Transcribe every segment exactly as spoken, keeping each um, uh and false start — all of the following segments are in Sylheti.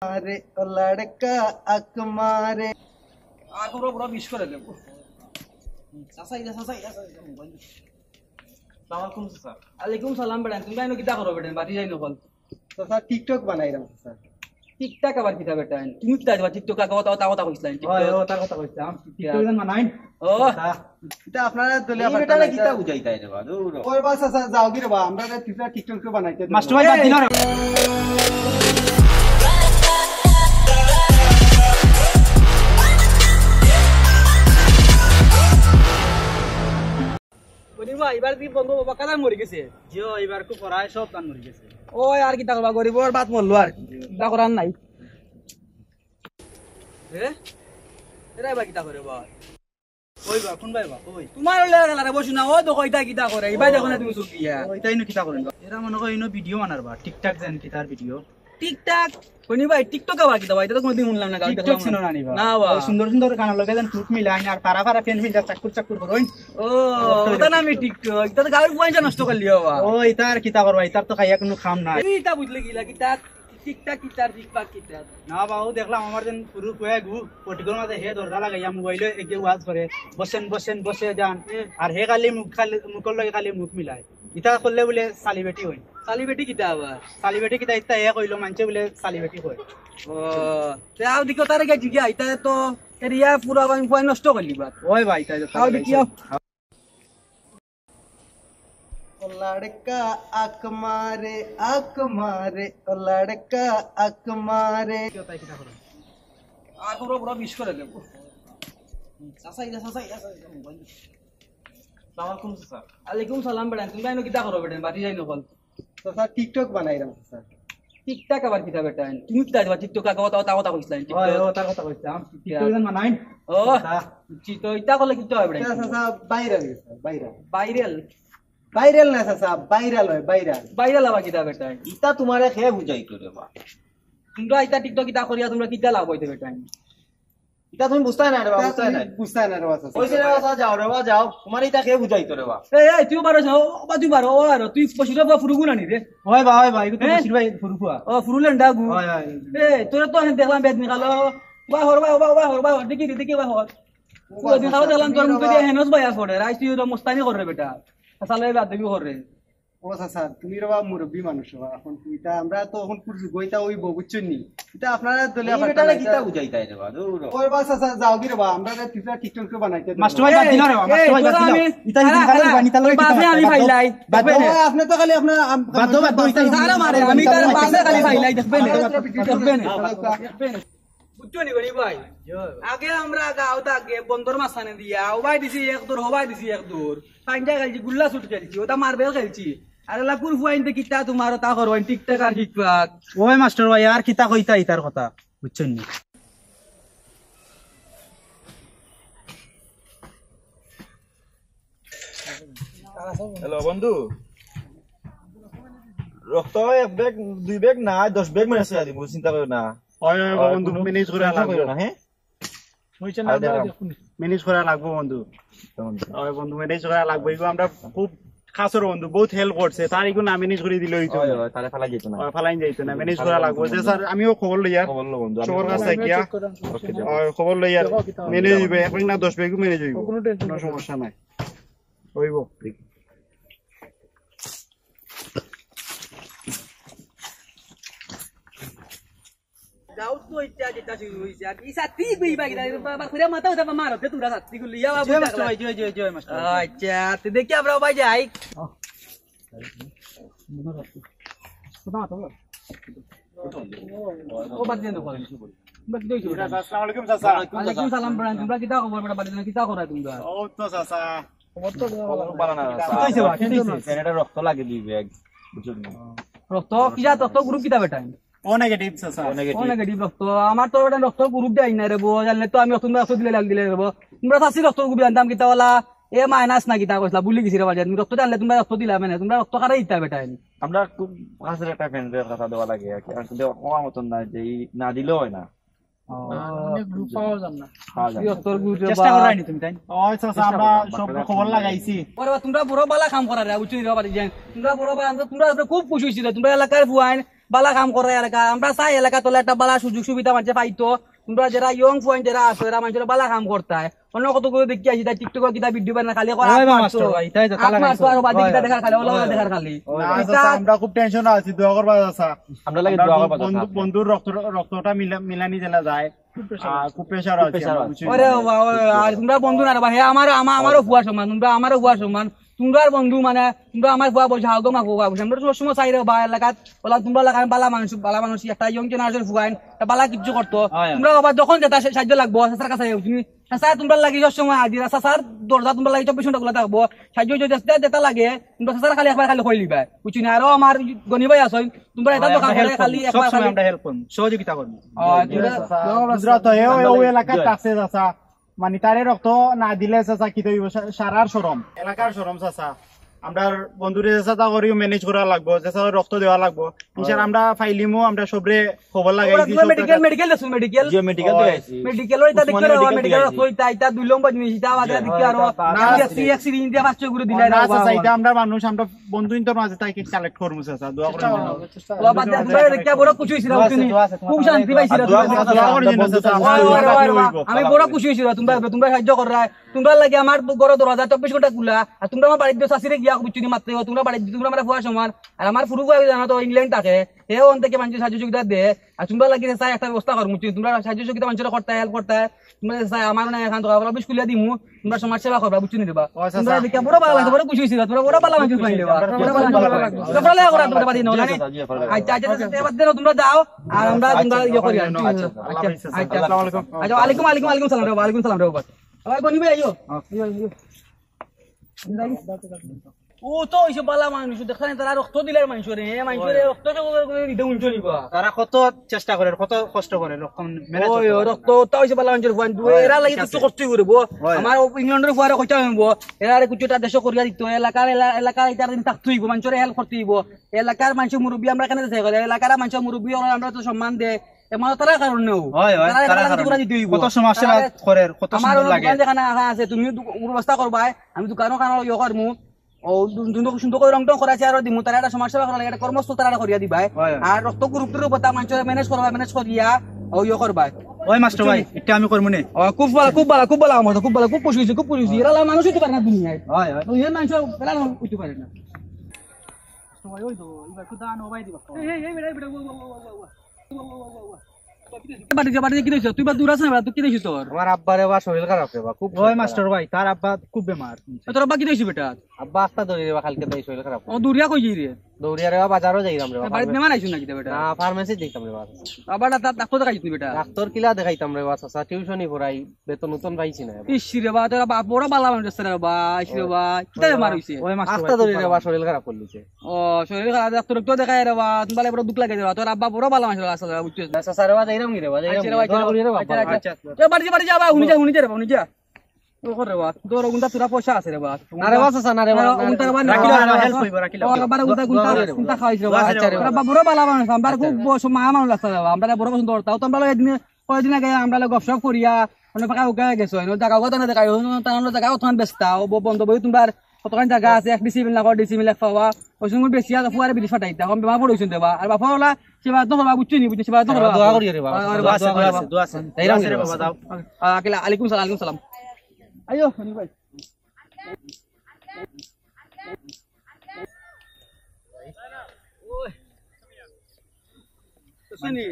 আরে ও লড়কা আক মারে। আর পুরো পুরো বিশ করে দেবো। চাচা, ইয়া চাচা, ইয়া চাচা, মোবাইল। সালাম আলাইকুম চাচা। আলাইকুম সালাম বেটা, তুমি আইনো কিতা করো বেটা? বাতি যাই নকল। চাচা, TikTok বানাইরাম চাচা। TikTok আবার কিতা বেটা? তুমি কিতা যাবা TikTok? আগে কথা কথা কইছিলাম। হয়, ও তার কথা কইছিলাম। TikTok যেন বানাই। ও। চাচা, এটা আপনারা দলিয়া এই পাতা বেটারে নাই, কিতা এটা বুঝাইতাই রে বা? দূর। ওই বাস চাচা, যাও কি রে বা? আমরা তো TikTok, TikTok তো বানাইতে দেবো। মাস্টার ভাই, বাদ দিন আর। গরিব ভাই, এবার কি বন্ধু বাবা কাদায় মরি গেছে? জিও, এবার খুব পড়ায় সব ধান মরি গেছে। ও আর কিতা করবা, গরিবর বাত মরলো আর কি। কিতা করার নাই। এ? এরা এবার কিতা করে বা? ওই বা, কোন ভাই বা? ওই। তোমার ওলে গেলা রে, বসো না, ও তো কইতা কিতা করে, এই ভাই দেখো না তুমি চুপ দিয়া। ওই তাই নু কিতা করেন বা? এরা মনে হয় ইনো ভিডিও বানার বা, TikTok যেন কিতার ভিডিও। TikTok? কোনি ভাই, TikTok আবার কিতা ভাই? এটা তো কোনোদিন শুনলাম না, গান TikTok দেখলাম না। চিনো না নি বা? না বা। ওই সুন্দর সুন্দর গান লগে যেন টুট মিলাইন আর ফারা ফারা প্যান্ট পিন্দা চাকুর চাকুর করইন। ও, ওটা নামই TikTok। এটা তো গাউর পয়সা নষ্ট করলি বাবা। ও, ইতার কিতা করবা? ইতার তো খাইয়া কোনো কাম নাই। এই ইতা বুঝলে কিলা কিতা? TikTok কিতা, TikTok কিতা? না বাবু, দেখলাম আমার যেন পুরু কয়ে গু, পটিকর মাঝে হে দরজা লাগাইয়া মোবাইলে এগিয়ে ওয়াজ করে, "বসেন, বসেন, বসে যান।" হুম। আর হে খালি মুখ, খালি মুখর লগে খালি মুখ মিলায়। ইতা করলে বুলে সালিবেটি হয়। সালিবেটি কিতা আবার? সালিবেটি কিতা? ইতা হে কইলো, মানছে বুলে সালিবেটি হয়। ও, তে আও দেখো তারে গিয়া জিগা, ইতা তো এরিয়া পুরা বাং পুরা নষ্ট করলি বা। ওই ভাই, তাই তো আও দেখি আও। ও লড়কা আক মারে, আক মারে, ও লড়কা আক মারে। আর পুরো পুরো বিশ করে দেবো। চাচা, ইয়া চাচা, ইয়া চাচা, মোবাইল। সালাম আলাইকুম চাচা। আলাইকুম সালাম বেটা, তুমি আইনো কিতা করো বেটা? বাতি যাই নকল। চাচা, TikTok বানাইরাম চাচা। TikTok আবার কিতা বেটা? তুমি কিতা যাবা TikTok? আগে কথা কথা কথা কইছিলাম। হয়, TikTok। ও, তার কথা কইছিলাম। TikTok যেন বানাইন। ও, চাচা। বুঝছি তো, ইতা করলে কিতা হবে বেটা? চাচা, চাচা, viral গেছে, viral। Viral? Viral না চাচা, viral হয়, viral। Viral আবার কিতা বেটা? ইতা তোমারে কে বুঝাইতো রে বা? তোমরা ইতা TikTok ইতা করিয়া তোমরা কিতা লাভ হইতে বেটা? ইতা তুমি বুঝতায় না রে বা, ইতা বুঝতায় তুমি না। বুঝতায় না রে বা, চাচা। কইছে রে বা, চাচা, যাও রে বা, যাও। তোমার ইতা কে বুঝাইতো রে বা? এই, এই, তুই বারো, ও, বা তুই বারো, ও আর তুই বসির বা ফুরুগু নানি রে? হয় বা, হয় বা, ইগু তো হ্যাঁ? বসির ভাই ফুরুফুয়া। ও, ফুরুলেন ডাগু। হয়, হয়। এ, তোরে তো আমি দেখলাম বেদ নিকালো। বা হর, বা, বা, বা হর, বা হর, দেখি, দেখি, বা হর। ও, তুই ওদিন চাচা, খাওয়া দেখলাম তুমি তোর মুখে বাবা। দিয়ে হেনস ভাই আর ফোড়ে, রাইস তুই ওটা মোস্তানি করে রে বেটা। আসলে বাদ দেবি করে। ও চাচা, তুমি রে বা মুরব্বি মানুষ রে বা, এখন ইতা আমরা তো এখন পুরুষ গইতা ওই বউ বুঝছো নি? ইতা আপনারা দলে এই আবার বেটারে তারা কিতা ইতা বুঝাইতাই রে বা, দূর। ওই বা চাচা, যাও কি রে বা, আমরা রে পিছলা TikTok তো বানাইতে দেবো। মাস্টার ভাই, বাদ দিন রে বা, এই, মাস্টার ভাই, বাদ দিন। ইতা কিন্তু খালি বাদ দিন, ইতা লগে বাপে আমি ফাইলাই, দেখবে নি? বাদ দাও, আপনি তো খালি আপনার আম-, বাদ দাও, বাদ দাও, ইতা তারা মারে, আমি তার বাপে খালি ফাইলাই, দেখবে নি? দেখবে নি? দেখবে নি? বুঝছো নি গনি ভাই? আগে আমরা গাঁওত আগে বন্দর মাঝখানে দিয়া, ওবায় দিছি এক দৌড়, হবায় দিছি এক দৌড়। পাঞ্জা খেলছি, গুল্লা শুট খেলছি, ওটা মার্বেল খেলছি। আর এলা কুরফু আইনতে কিতা তোমার ওটা করো, আইন টিকটক আর কিকপাক। ওই মাস্টার ভাই, আর কিতা কইতা ইতার কথা, বুঝছইন নি? হ্যালো বন্ধু, রক্ত এক ব্যাগ, দুই ব্যাগ না, দশ ব্যাগ মেরে ছেড়ে দিব, চিন্তা করো না। হয়, হয়, আর বন্ধু, কোনো ম্যানেজ করা টেনশন লাগবো। করিও না, হ্যাঁ? হইছে না, আর আমরা দেখো। দেখুন। ম্যানেজ করা লাগবো বন্ধু। বন্ধু। হয় বন্ধু, ম্যানেজ করা লাগবো। এগুলো আমরা খুব কাছের বন্ধু, বহুত হেল্প করছে। তার এগুলো না ম্যানেজ করে দিলে হইতো হয়, না। হয়, তাহলে ফেলা যেত না। হয়, ফালাইন যাইতো না, ম্যানেজ ফালা করা লাগবো। যেত যে না। স্যার, আমিও খবর লইয়ার। খবর লো বন্ধু, আমি সবার কাছে খবর গিয়া। চেক করেন। ওকে, যাও। হয়, খবর লইয়ার। দেখো কিতা ম্যানেজ হয়। হইবে, এক ব্যাগ না দশ ব্যাগও ম্যানেজ হইব। কোনো টেনশন কোনো নাই। সমস্যা নাই। হইব। গাউত তো ইচ্ছা যেটা শুরু হইছে, আর ইসা ঠিক হইবা কিনা? বাবা, করে মাথা উঠা মারো, তে তোমরা সাথী গুলি, ইয়া বাবু, জয় মাস্টার ভাই, জয়, জয়, জয় মাস্টার ভাই। আচ্ছা, তো দেখি আমরা ভাই যাই। ও, বাদ দিয়ে দাও। বাদ দিয়ে দাও। আসসালামু আলাইকুম, চাচা। ওয়ালাইকুম সালাম, ব্রাদার। তোমরা কিতা খবর, বেটা? বাড়িতে কিতা করায় তোমরা? ও তো, চাচা। খবর তো ভালো না, চাচা। কি হইছে বা? কি হইছে? ফ্যানেটা রক্ত লাগে দুই ব্যাগ। বুঝলি? রক্ত কিতা? রক্ত গ্রুপ কিতা, বেটা? ও নেগেটিভ, চাচা। ও নেগেটিভ। ও নেগেটিভ রক্ত। আমার তো বেটা রক্ত গ্রুপ দেয় না রে বো। জানলে তো আমি রক্ত, রক্ত দিলে লাগ দিলে রে বো। তোমরা চাচি রক্ত গ্রুপ জানতাম কিতা ওলা? এ মাইনাস না কিতা কইছিলা? ভুলি গেছি রে বাজার। তুমি রক্ত জানলে তোমরা রক্ত দিলা মানে। তোমরা রক্ত কারে দিতা বেটা এনে? আমরা খুব কাছের একটা ফ্রেন্ডের কথা দেওয়া লাগে আর কি। আর কিন্তু ওর মতন না যে এই না দিলেও হয় না। ও। অনেক গ্রুপ পাওয়া যায় না। পাওয়া যায় না। রক্তর গ্রুপ চেষ্টা বা করায়নি তুমি, তাই? ওই চাচা, চেষ্টা আমরা করলাম, সব বাট খবর লাগাইছি। ওরে বা, তোমরা বড় বালা কাম করার, বুঝছো নি রে বাবা, জান? তোমরা বড় বালা, তোমরা, তোমরা খুব খুশি হইছি রে। তোমরা এলাকার ফুয়াইন, বালা কাম কররায় এলাকাত। আমরা চাই এলাকাত অলা একটা বালা সুযোগ সুবিধা মানষে পাইতো। তুমরা যেরা young ফুয়াইন যেরা আছো, এরা মানষরে বালা কাম করতায়। অন্য কতগুলো দেখি আইছি, তারা TikTok-ও কিতা video বানায়, খালি কয় ওই আত বা মারতো, মাস্টার ভাই, ইতাই তো আত তালা মারতো, খাইছে। আর বাদে ওই, কিতা ওই। দেখার খালি, অলা ওই, ওলা ওই। দেখার খালি। না, ওই, চাচা, ওই। আমরা খুব tension-ও আছি, দোয়া করবা চাচা। আমরা লাগি আমরা দোয়া করবা বন্ধু, চাচা। বন্ধুর রক্ত, রক্তটা মিলা-, মিলানি জেলা যায়। আহ, খুব pressure-ও খুব আছি pressure-ও আমরা, আছি। বুঝছো? ওরে বাবা, ওরে, আর তুমরা বন্ধু না রে বা, হে আমার, আমা-, আমারও ফুয়া সমান, তুমরা আমারও ফুয়া সমান, তুমরার বন্ধু মানে, তুমরা আমার ফুয়া বলছে, হাও গো মা ফুয়া বলছে, আমরা সবসময় চাই রে বা এলাকাত, বললাম তুমরা এলাকার বালা মানুষ, বালা মানুষ, একটা young generation ফুয়াইন, একটা বালা কিচ্ছু করতো, হয়, হয়। তুমরা বাবা যখন যেটা সে-, সাহায্য লাগবো, চাচার কাছে আইও তুমি, চাচা তুমরার লাগি সবসময় হাজির, চাচার দরজা তুমরার লাগি চব্বিশ ঘন্টা খোলা থাকবো, সাহায্য যদি যেটা, যেটা লাগে, তুমরা চাচার খালি একবার খালি কইলিবা, বুঝছো নি? আরো আমার গনি ভাই আছইন, তুমরা এটা হয়, তো আমরা কাম করে help খালি করবো, একবার সবসময় খালি আমরা help করবো, সহযোগিতা করবো। আহ, জি, তুমরা চাচা। আমরা বুঝরা তো, এ, ওই, ওই এলাকার জি। কাছে চাচা, মানে, তারে রক্ত না দিলে চাচা কিতা অইবো? সা-, সারার শরম, এলাকার শরম চাচা। আমরার বন্ধুরে চাচা করিও manage করা লাগবো, চাচা রক্ত দেওয়া লাগবো। ইনশাআল্লাহ আমরা পাইলিমু, আমরা সবরে খবর লাগাই ওরা দিই, তুমরা সব মেডিকেল, জায়গা। মেডিকেল দেছো, মেডিকেল? জি, মেডিকেল তো ওই, আইছি। মেডিকেল ওই, তা উসমানী দেখতে মেডিকেল তো মেডিকেল আইছি। রক্ত, ইতা, ইতা দুই নম্বর জিনিস, ইতা আমাদের জি, দেখতে আরো, তা, তা, তা, আছে। এক সিরিঞ্জ দিয়া পাঁচশো করে দিলাই না, না, বাবা, চাচা, আমার। ইটা আমরা মানুষ, আমরা বন্ধুইন্তর মাঝে তাই কি collect করমু, চাচা, দোয়া করি চেষ্টা দিন। করো, চেষ্টা করো। বাবা, দেখো, ভাই, দেখো, বড় খুশি হইছি, দোয়া আছে, বুঝছো নি? দোয়া আছে, খুব শান্তি পাইছি, আর দোয়া আছে, দোয়া আছে, দোয়া করি দিন, চাচা। ওই, ওই, ওই, ওই, আমি বড় খুশি হইছি, তুমরা, তুমরা সাহায্য কররায়, তুমরার লাগি আমার ঘরর দরজা চব্বিশ ঘন্টা খোলা, আর তুমরা আমার বাড়িত চাচিরে গিয়া, বুঝছো নি, মাততে, তুমরা বাড়িত, তুমরা আমার ফুয়া সমান, আর আমার ফুরু ফুয়া জানো তো ইংল্যান্ড থাকে, হে অন থেকে মানষরে সাহায্য সুবিধা দে, আর তুমরার লাগি চাই একটা ব্যবস্থা করমু, বুঝছো নি? তুমরা সাহায্য সুবিধা মানষরে করতায়, help করতায়, তুমরা চাই আমার না এখান থেকে অফিস খুলিয়া দিমু, তুমরা সমাজ সেবা করবা, বুঝছো নি রে বা? ও, আচ্ছা, তুমরা আচ্ছা। দেখিয়া বড় ভালা লাগছে, বড় খুশি হইছি, তুমরা বড় ভালা মানুষ পাইলে বা। বড় ভালা মানুষ পাইলে। তোমরা লেখা করা, তোমরা বাড়ি নেও, জানি? আচ্ছা, আচ্ছা, আচ্ছা, আচ্ছা, বাদ দেও, তোমরা যাও, আর আমরা, আচ্ছা, তোমরা ইয়ে করি, আর আচ্ছা, আচ্ছা, আচ্ছা, আল্লাহ হাফেজ, আচ্ছা, আচ্ছা, আচ্ছা। আসসালামু আলাইকুম। আচ্ছা, ওয়ালাইকুম, ওয়ালাইকুম, ওয়ালাইকুম সালাম রে, ওয়ালাইকুম সালাম রে, বাবা। ওই গনি ভাই, আইও। আইও, আইও। ও তো অইছে বালা মানুষ, দেখছনি তারা রক্ত দিলার মানষরে, হে মানষরে রক্ত জোগাড় করে দিতে উঞ্চ নিবা। তারা কত চেষ্টা করে, কত কষ্ট করে, রক্ত manage ওই, করতে পারে রক্ত না। ওটা অইছে বালা মানষর ফুয়াইন, দুই হয়, এরা লাগি ঠিক কিছু আছে। করতে অইবো রে বো। হয়। আমার ইংল্যান্ডর ফুয়ারে কইতে অইবো, এরা আরে কিছু একটা দেশে করিয়া দিত, এলাকার, এলা-, এলাকার ইটার দিন থাকতে অইবো, মানষরে help করতে অইবো। এলাকার মানষর মুরব্বি আমরা কেনে দেশে করে, এলাকার মানষর মুরব্বি অকলরে আমরা তো সম্মান দে, এ মানে তারা কারণেও। হয়, হয়, তারা তারা কারণে কারণে। করিয়া দিতে অইবো। কত সমাজ সেবা তারা করে, কত আমার সুন্দর লাগে। দোকান যেখানে আছে, তুমি দু-, ব্যবস্থা করবায়, আমি দোকানও খানো ইয়ে করমু। ও, দু-, দু-, সুন্দর করে রং টং করাইছে আর দিমু, তারা একটা সমাজ সেবা করা লাগে, একটা কর্মস্থল তারা করিয়া দিবায়। হয়, হয়। আর রক্ত গ্রুপটার উপর তা মানষরে manage করবায়, manage করিয়া, ও, ইয়ে করবায়। ওই মাস্টার ভাই, বুঝছো নি? এটা আমি করমু নে। ও, খুব ভালা, খুব ভালা, খুব ভালা আমার তো, খুব ভালা, খুব খুশি হইছি, খুব খুশি হইছি। এরা মানুষ হইতে পারে না দুনিয়ায়। হয়, হয়। ওই মানুষ, এরা মানুষ হইতে পারে না। মাস্টার ভাই, ওই তো, এবার একটু দান, ও ভাই দিবা। এই, এই, এই, বেটা, বেটা, ও, ও। বাড়ি যা, বাড়ি যা, কিতা অইছে? তুই বা দূর আছে না, বেটা, তুই কিতা অইছে তোর? আমার আব্বার এবার শরীর খারাপ রে বা, খুব ওই শরীর মাস্টার খারাপ। ভাই, তার আব্বা খুব বেমার। এ, তোর আব্বা কিতা অইছে বেটা? আব্বা আস্তা ধরি রে বা, কালকে তাই শরীর খারপ। ও, দৌড়িয়া কই যাই রে? দৌড়িয়া রে বা, বাজারও যাইরাম রে বা, বাড়িত ফার্মে-, মেহমান আইছইন না কিতা বেটা? না, ফার্মেসি যাইতাম রে বা। আবার ডা-, ডা-, ডাক্তার দেখাইছইন নি বেটা? ডাক্তার কিলা দেখাইতাম রে বা, চাচা, টিউশনি পড়াই, বেতন উতন পাইছি না এবার। ইস রে বা, তোর বাপ বড় বালা মানুষ আছে রে বা, ইস রে ওই, বা, কিতা বেমার অইছে? ওই মাস্টার আস্তা ভাই, ধরি খুব রে বা, ভালো। শরীর খারাপ করিলিছে। ও, শরীর খারাপ, ডাক্তার তো দেখাই রে বা, তুমার বড় দুঃখ লাগে রে বা, তোর আব্বা বড় বালা মানুষ আছে রে বা, বুঝছস? না, চাচা রে বা, যাইরাম নি রে বা, যাইরাম আচ্ছা রে নি, বা, দোয়া করি রে বা, আচ্ছা, আব্বার আচ্ছা। লাগি। এ, বাড়ি যা, বাড়ি যা, বা, হুনি যা, হুনি যা রে বা, হুনি যা। ও, করে বা, তোর ওগুনটা তোরা পয়সা আছে রে বা। না রে বা, চাচা, না রে বা, না। ওগুনটা রে বা, রাখিলাও, না, help অইবো, রাখিলাও। ও, আবার ওগুনটা, দোয়া, গুনটা, দোয়া করি রে বা। গুনটা খাওয়াইছে রে বা। আচ্ছা রে বা। তোর আব্বা বড় বালা মানুষ, আমরা আচ্ছা খুব রে বা। বস-, মা মানুষ আছে রে বা, আমরা বড় পছন্দ করতাম। ও তো আমরা একদিন কয়দিন আগে আমরা লগে গপশপ করিয়া, মানে, ফাঁকা উকা গেছো, এনে জাগা উগা তো না দেখাই, ও, তার আমরা জাগা অতখান বেচতা, ও ব-, বন্ধ বই তুমরার কতখান জাগা আছে, এক ডিসিমিল না কয় ডিসিমিল এক পাওয়া, ওই সময় বেশি আছে, ফুয়ারে বিদেশ ফাটাইতা, এখন বেমার পড়ে অইছইন দেবা, আর বাফর ওলা সেবা তো করবা, বুঝছো নি, বুঝছো, সেবা তো করবা। দোয়া করি রে বাবা, আর, আর দোয়া আছে, দোয়া দোয়া আছে, আছে। দোয়া আছে। তাই দোয়া আছে রে রে বাবা। বাবা, দাও। আ-, আকিলা, আলাইকুম সালাম, আলাইকুম সালাম। আইও, অনিল ভাই। বুঝছো নি?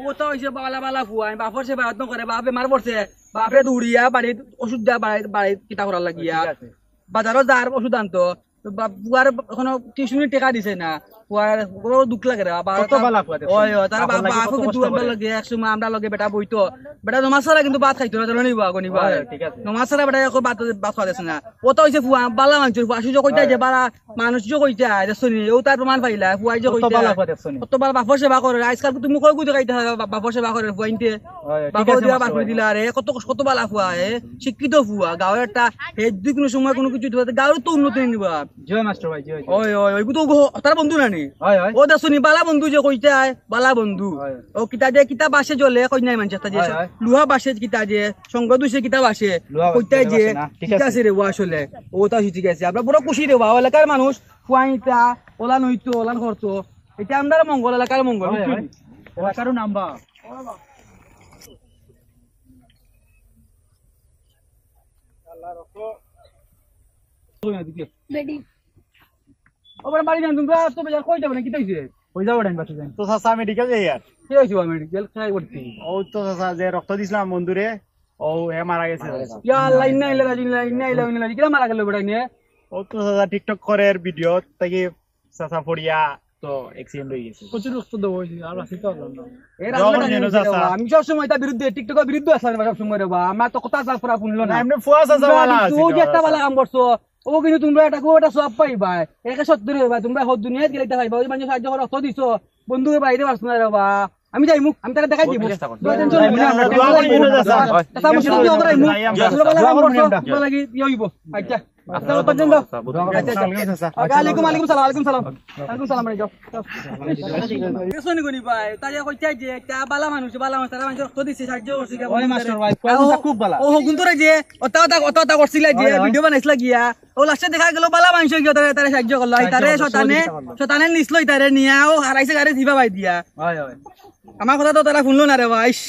ও তো অইছে বালা বালা ফুয়া, বাফর সেবা যত্ন করে, বাফ বেমার পড়ছে, বাফরে দৌড়িয়া বাড়িত ওষুধ দেয়া, বাড়িত, বাড়িত কিতা করার লাগিয়া। ঠিক আছে। বাজারো যার ওষুধ আনতো, তো বাফ ফুয়ার এখনো টিউশনির টেকা দিছে না, ফুয়ার বড় দুঃখ লাগে রে বাবা। কত বালা ফুয়া দেখছো? ওই, ওই, তার বাফর বাফ, লাগি বাফও কত কিন্তু কষ্ট আমরার করে। লগে এক সময় আমরার লগে বেটা বইতো, বেটা নমাজ ছাড়া কিন্তু ভাত খাইতো না, জানো নি বা, গনি বা? ওই, ঠিক আছে। নমাজ ছাড়া বেটা এখন ভাত, ভাত খাওয়া দিছে না। ও তো অইছে ফুয়া, বালা মানষর ফুয়া, আসলে কইতা হয়। যে বালা মানুষ যে কইতা, দেখছো নি? ও তার প্রমাণ পাইলা, ফুয়াই যে কত কইতা। বালা ফুয়া দেখছো নি? কত বালা বাফর সেবা করে, আজকাল তুমি কই কই দেখাইতা বা-, বাফর সেবা করে, ফুয়াইন্তে। হয়, ঠিক বাফর আছে, দিয়া মাস্টার বাফর ভাই। দিলা রে, কত, কত বালা ফুয়া, এ, শিক্ষিত ফুয়া, গাঁওর একটা, হে যদি কোনো সময় কোনো কিছু হইতে পারে, গাঁওর তো উন্নতি নিবা। জয় মাস্টার ভাই, জয়, জয়। ওই, ওই, ওই, তো গো-, তার বন্ধু না নি? হয়, হয়। ও দেখছো নি, বালা বন্ধু যে কইতায়, বালা বন্ধু। হয়। ও কিতা যে, কিতা বাঁশে জ্বলে, কই নাই মানষে, তা যে হয়, হয়। লুহা বাঁশে কিতা যে, সঙ্গ দুষে কিতা বাঁশে, লুহা বাঁশে কইতায় যে, বাঁশে না, ঠিক ঠিক আছে। আছে রে, ও আসলে, ও তো আসলে ঠিক আছে। আমরা বড় খুশি রে, বা, ও এলাকার মানুষ, ফুয়াইন্তা, ওলান অইতো, ওলান করতো। এটা আমরার মঙ্গল, এলাকার মঙ্গল, বুঝছো নি? এলাকারও নাম বা। বেটি। ও বড় বাড়ি যান, তোমরা তো বেজার কই যাবে না, কিতা অইছে? কই যাবো, ডাইন পাশে যান। তো চাচা, মেডিকেল যাই আর। কি অইছে বা মেডিকেল? কিতা করতে? ও তো চাচা, যে রক্ত দিছিলাম বন্ধুরে, ও হে মারা গেছে। ইয়া আল্লাহ, ইন্না ইলাইহি রাজিউন, ইন্না ইলাইহি রাজিউন। কিলা মারা গেল বেটা নে? ও তো চাচা, টিকটক করের ভিডিও থাকি চাচা পড়িয়া তো অ্যাক্সিডেন্ট অই গেছে। প্রচুর রক্ত দেওয়া অইছে, আর বাঁচিতে পারলাম না। এ রাজুটা জঘন্য জিনিস রে চাচা। বাবা, আমি সবসময় তার বিরুদ্ধে, টিকটকর বিরুদ্ধে আছলাম সবসময় রে বাবা। আমার তো কথা চাচা পুরা হুনলো না। না, এমনি ফুয়া চাচা বালা আছে, তুই যে একটা বালা কাম করছো, ও কিন্তু তোমরা এটা খুব একটা সব পাইবা। একে সত্য রে বাবা, তোমরা হত দুনিয়াত গেলে এটা পাইবা। ওই মানুষ সাহায্য করে রক্ত দিছো, বন্ধুকে বাইরে পারছো না রে বাবা। আমি যাইমু, আমি তারে দেখাই দিমু। চেষ্টা করছি। দোয়া দেন, চলো। আমরা দোয়া করি, চাচা, আমরা দোয়া করি। চাচা, আমরা দোয়া করি। দোয়া করি। তোমরা বালা কাম করছো, দোয়া লাগি ইয়ে অইবো। আচ্ছা। আসসালামু আলাইকুম, ওয়ালাইকুম সালাম, ওয়ালাইকুম সালাম। ওয়ালাইকুম সালাম, যাও, যাও। গেছো নি গনি ভাই? তাই কইতে যে একটা বালা মানুষ, বালা মানুষ, তারা মানুষ রক্ত দিছে, সাহায্য করছে, ওই মাস্টার ভাই, ও, খুব বালা। ও, হুকুম তোরা যে, ওটা, ওটা, ওটা, ওটা করছিলা যে, হয়, হয়। ভিডিও বানাইছিলা গিয়া। ও লাস্টে দেখা গেল বালা মানুষ গিয়া তারা, তারা সাহায্য করলো। আই সাহায্য তারে করলো, শতানে, সহযোগিতা করলো। শতানে নিছলো তারে নিয়া, ও হারাইছে গাড়ি দিবা ভাই দিয়া। হয়, হয়। আমার কথা তো তারা হুনলো না রে ভাই। ইশ,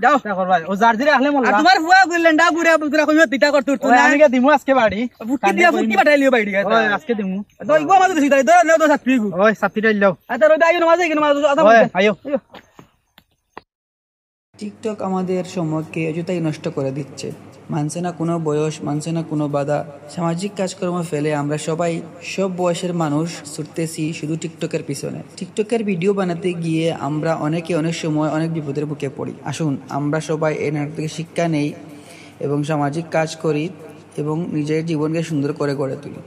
যাও। তা কর ভাই, ও যার দিরে আহলে মোল্লা। আর তোমার ফুয়া গুলেন্ডা ঘুরে ঘুরে কইও তিতা কর তোর তো ওই না। আমি গিয়া দিমু আজকে বাড়ি। ফুটকি দিয়া ফুটকি পাঠাই লিও বাড়ি গিয়া। ওই আজকে দিমু। তো ইগো আমাদের সিধা ধরে নেও তো সাত পিগু। ওই সাত পিঠা লও। আর তার ওই আইও নামাজ, এখানে নামাজ, আদা ওই, বলতে। আইও। আইও। টিকটক আমাদের সময়কে অযথাই নষ্ট করে দিচ্ছে। মানছে না কোনো বয়স, মানছে না কোনো বাধা। সামাজিক কাজকর্ম ফেলে আমরা সবাই, সব বয়সের মানুষ, ছুটতেছি শুধু টিকটকের পিছনে। টিকটকের ভিডিও বানাতে গিয়ে আমরা অনেকে অনেক সময় অনেক বিপদের মুখে পড়ি। আসুন, আমরা সবাই এই নাটক থেকে শিক্ষা নেই এবং সামাজিক কাজ করি এবং নিজের জীবনকে সুন্দর করে গড়ে তুলি।